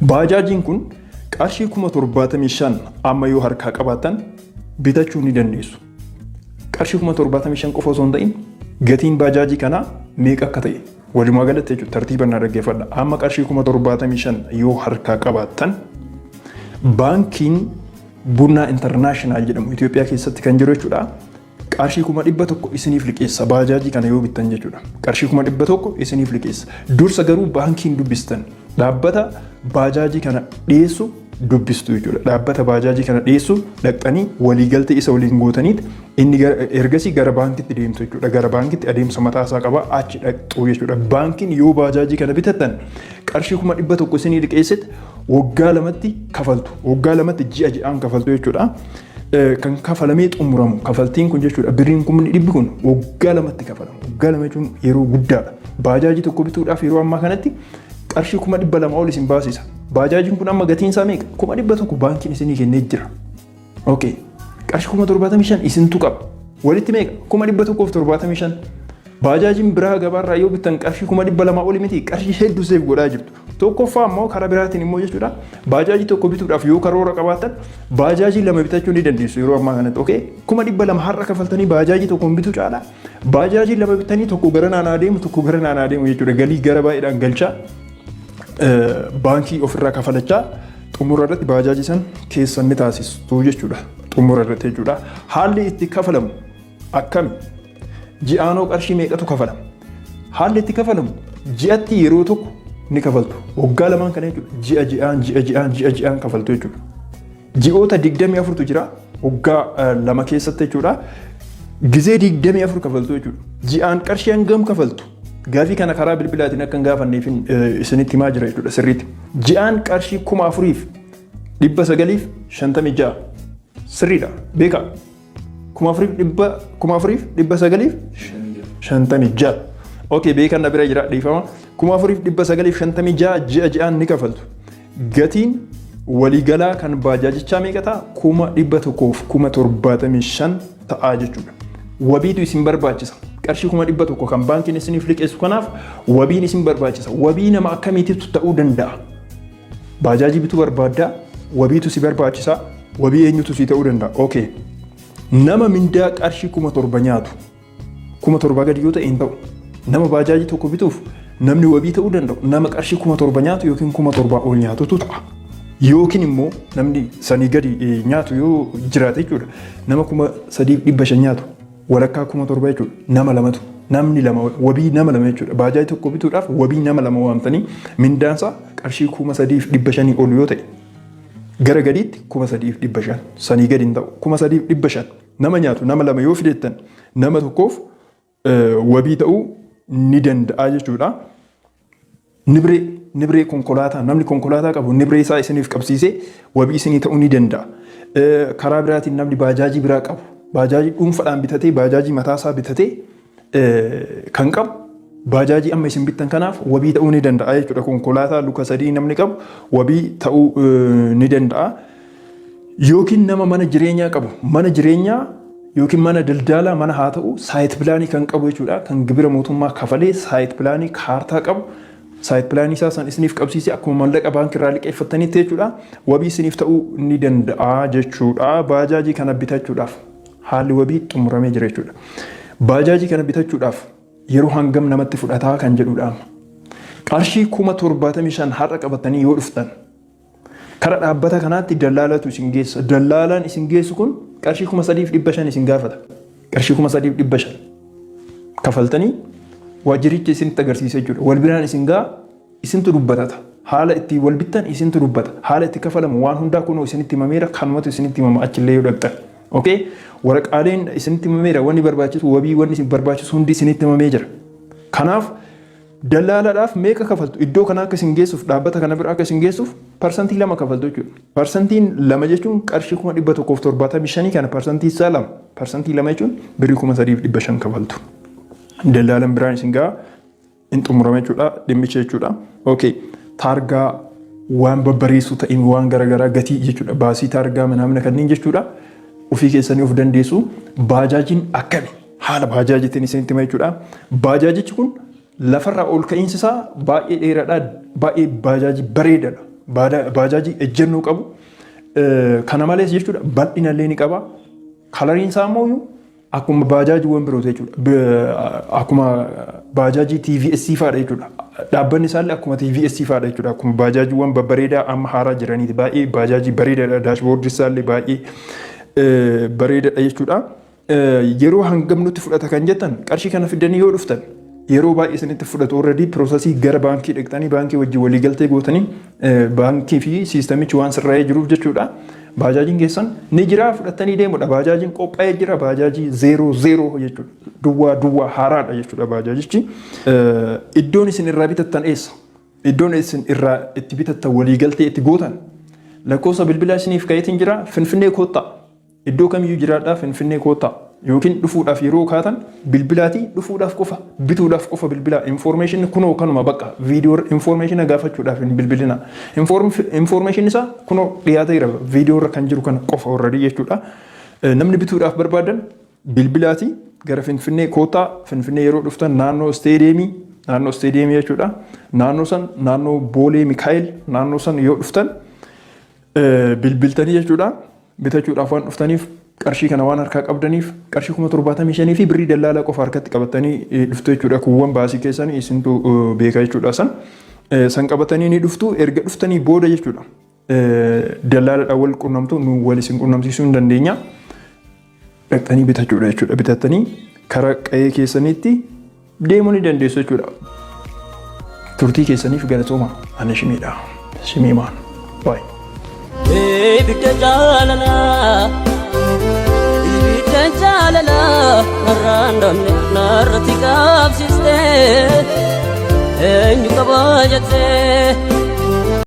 Baajaajiin kun qarshii 75,000 amma yoo harkaa qabaattan bitachuu ni dandeessu. Qarshii 75,000 qofa osoo hin ta'in gatiin baajaajii kanaa meeqa akka ta'e walumaa galatti jechuudha, tartiibaan na dhaggeeffadha. Amma qarshii 75,000 yoo harkaa qabaattan, baankiin Bunnaa International jedhamu Itoophiyaa keessatti kan jiru jechuudha. Qarshii 100,000 isiniif liqeessa baajaajii kana yoo bittan jechuudha. Qarshii 100,000 isiniif liqeessa. Dursa garuu baankiin dubbistan, dhaabbata baajaajii kana dhiyeessu dubbistu jechuudha. Dhaabbata baajaajii kana dhiyeessu dhaqxanii waliigaltee isa waliin gootaniit inni ergasii gara baankitti deemtu jechuudha. Gara baankitti adeemsa mataa isaa qaba, achi dhaqxu jechuudha. Baankiin yoo baajaajii kana bitattan qarshii 100,000 isinii liqeessetti waggaa 2tti kafaltu. Waggaa 2tti ji'a ji'aan kafaltu jechuudha. Kan kafalamee xumuramu kafaltiin kun jechuudha. Birriin 100,000 kun waggaa 2tti kafalama. Waggaa 2 jechuun yeroo guddaadha. Baajaajii tokko bituudhaaf yeroo ammaa kanatti qarshii 200,000 ol isin baasisa. Baajaajiin kun amma gatiin isaa meeqa? 100,000 baankiin isinii kennee jira. Okay. Qarshii 75,000 isintu qaba. Walitti meeqa? 175,000. Baajaajiin biraa gabaarraa yoo bittan qarshii 200,000 oli miti, qarshii hedduu save godhaa jirtu. Tokkoffaa immoo karaa biraatiin immoo jechuudha, baajaajii tokko bituudhaaf yoo karoora qabaattan baajaajii lama bitachuu ni dandeessu yeroo ammaa kanatti. Okay? 200,000 har'a kafaltanii baajaajii tokko bituu caalaa baajaajii lama bitanii tokko gara naanaa deemu, tokko gara naanaa deemu jechuudha. Galii gara baay'eedhaan galchaa, baankii ofirraa kafalachaa, xumura irratti baajaajii san keessan ni taasistu jechuudha. Xumura irratti jechuudha. Haalli itti kafalamu akkami? Ji'aanoo qarshii meeqatu kafalama? Haalli itti kafalamu ji'atti yeroo tokko ni kafaltu. Waggaa lamaan kana jechuudha. Ji'a ji'aan, ji'a ji'aan, ji'a ji'aan kafaltu jechuudha. Ji'oota 24tu jira waggaa 2 keessatti jechuudha. Gizee 24 kafaltu jechuudha. Ji'aan qarshii hangam kafaltu? Gaafii kana karaa bilbilaatiin akka hin gaafanneef isinitti himaa jira jechuudha sirriitti. Ji'aan qarshii 4,956 sirriidha, beekaa. 4,956. Okay, beekan na bira jira, dhiifama. 4,956 ji'a ji'aan ni kafaltu. Gatiin waliigalaa kan baajaajichaa meeqa ta'a? 175,000 ta'a jechuudha. Wabiitu isin barbaachisa. Qarshii 100,000 kan baankiin isiniif liqeessu kanaaf wabiin isin barbaachisa. Wabii nama akkamiititu ta'uu danda'a? Baajaajii bituu barbaaddaa, wabiitu si barbaachisa. Wabii eenyutu si ta'uu danda'a? Okay. Nama mindaa qarshii 7,000 nyaatu. 7,000 gadi yoo ta'e hin ta'u. Nama baajaajii tokko bituuf namni wabii ta'uu danda'u nama qarshii 7,000 nyaatu yookiin 7,000 ol nyaatutu ta'a. Yookiin immoo namni sanii gadi nyaatu yoo jiraate jechuudha. Nama 3,500 nyaatu, walakkaa 7,000 jechuudha. Nama lamatu, namni lama wabii, nama lama jechuudha. Baajaajii tokko bituudhaaf wabii nama lama waamtanii mindaansaa qarshii 3,500 ol yoo ta'e, gara gadiitti 3,500, sanii gadi hin ta'u. 3,500 nama nyaatu nama lama yoo fideettan nama tokkoof wabii ta'uu ni danda'a jechuudha. Nibree konkolaataa, namni konkolaataa qabu nibree isaa isiniif qabsiisee wabii isinii ta'uu ni danda'a. Karaa biraatiin namni baajaajii biraa qabu, baajaajii dhuunfaadhaan bitatee, baajaajii mataasaa bitatee kan qabu baajaajii amma isin bittan kanaaf wabii ta'uu ni danda'a jechuudha. Konkolaataa luka sadii namni qabu wabii ta'uu ni danda'a. Yookiin nama mana jireenyaa qabu, mana jireenyaa yookiin mana daldalaa, mana haa ta'u, site planii kan qabu jechuudha. Kan gibira mootummaa kafalee site planii kaartaa qabu, site planii isaa san isiniif qabsiisee akkuma mallaqa baankii irraa liqeeffattanitti jechuudha. Wabii isiniif ta'uu ni danda'a jechuudha. Baajaajii kana bitachuudhaaf haalli wabii xumuramee jira jechuudha. Baajaajii kana bitachuudhaaf yeroo hangam namatti fudhataa kan jedhudha. Qarshii 75,000 har'a qabatanii yoo dhuftan kara dhaabbata kanaatti dallaalatu isin geessa. Dallaalaan isin geessu kun qarshii 3,500 isin gaafata. Qarshii 3,500 kafaltanii waajjiricha isinitti agarsiisa jechuudha. Wal biraan isin gaa, isintu dubbatata. Haala itti wal bittan isintu dubbata. Haala itti kafalamu waan hundaa kunoo isinitti himameera, kanumatu isinitti himama achillee yoo dhaqxan. Okay? Waraqaaleen isinitti himameera, wanni barbaachisu, wabii wanni isin barbaachisu hundi isinitti himamee jira. Kanaaf dallaaladhaaf meeqa kafaltu? Iddoo kana akka isin geessuuf, dhaabbata kana bira akka isin geessuuf 2% kafaltu jechuudha. 2% jechuun qarshii 175,000 kana parsantii isaa lama. 2% jechuun birrii 3,500 kafaltu. Dallaalan biraan isin ga'a, hin xumurame jechuudha dhimmicha jechuudha. Okay. Taargaa waan babbareessuu ta'in waan garaagaraa gatii jechuudha. Baasii taargaa manaamna kanneen jechuudha. Ofii keessanii of dandeessu. Baajaajiin akkami? Haala baajaajiitiin isinitti hima jechuudha. Baajaajichi kun lafarraa ol ka'iinsi isaa baay'ee dheeraadha. Baay'ee baajaajii bareedaadha. Baajaajii ejjennoo qabu. Kana malees jechuudha bal'inallee ni qaba. Coloriin isaa immoo akkuma baajaajiiwwan birooti jechuudha. Akkuma baajaajii TVS fa'aadha jechuudha. Dhaabbanni isaallee akkuma TVS fa'aadha jechuudha. Akkuma baajaajiiwwan babbareedaa amma haaraa jiraniiti. Baay'ee baajaajii bareedaadha. Dashboardi isaallee baay'ee bareedaadha jechuudha. Yeroo hangam nutti fudhata kan jettan, qarshii kana fidanii yoo dhuftan yeroo baay'ee isinitti fudhatu. Already processii gara baankii dhaqxanii baankii wajjin waliigaltee gootanii, baankii fi systemichi waan sirraa'ee jiruuf jechuudha. Baajaajiin keessan ni jira, fudhattanii deemudha. Baajaajiin qophaa'ee jira. Baajaajii 00 jechuudha. Duwwaa duwwaa haaraadha jechuudha baajaajichi. Iddoon isin irraa bitattan eessa? Iddoon isin irraa itti bitattan, waliigaltee itti gootan, lakkoofsa bilbilaa isiniif ka'eetiin jira. Finfinnee koottaa. Iddoo kamiyyuu jiraadhaa, Finfinnee koottaa. Yookiin dhufuudhaaf yeroo kaatan bilbilaatii dhufuudhaaf qofa, bituudhaaf qofa bilbilaa. Information kunoo kanuma bakka viidiyoo information gaafachuudhaaf hin bilbilina. Information isaa kunoo dhiyaateera, viidiyoo irra kan jiru kana qofa already jechuudha. Namni bituudhaaf barbaadan bilbilaatii gara Finfinnee koottaa. Finfinnee yeroo dhuftan naannoo isteediyeemii, naannoo isteediyeemii jechuudha. Naannoo san, naannoo Boolee Mikaa'el naannoo san yoo dhuftan bilbiltanii jechuudha. Bitachuudhaaf waan dhuftaniif, qarshii kana waan harkaa qabdaniif, qarshii 75,000 fi birrii dallaalaa qofa harkatti qabatanii dhuftu jechuudha. Kuuwwan baasii keessanii isintu beeka jechuudha san. San qabatanii ni dhuftu. Erga dhuftanii booda jechuudha. Dallaaladhaan wal qunnamtu, nu wal isin qunnamsiisuu hin dandeenya. Dhaqxanii bitachuudha jechuudha. Bitattanii karaa qe'ee keessaniitti deemuu ni dandeessu jechuudha. Turtii keessaniif galatooma. Ani Shimiidha. Shimiimaan. Baay'ee. Ibidda jaalalaa, ibidda jaalalaa, narraan damne narratti qabsiiste, eenyu qabaa jettee.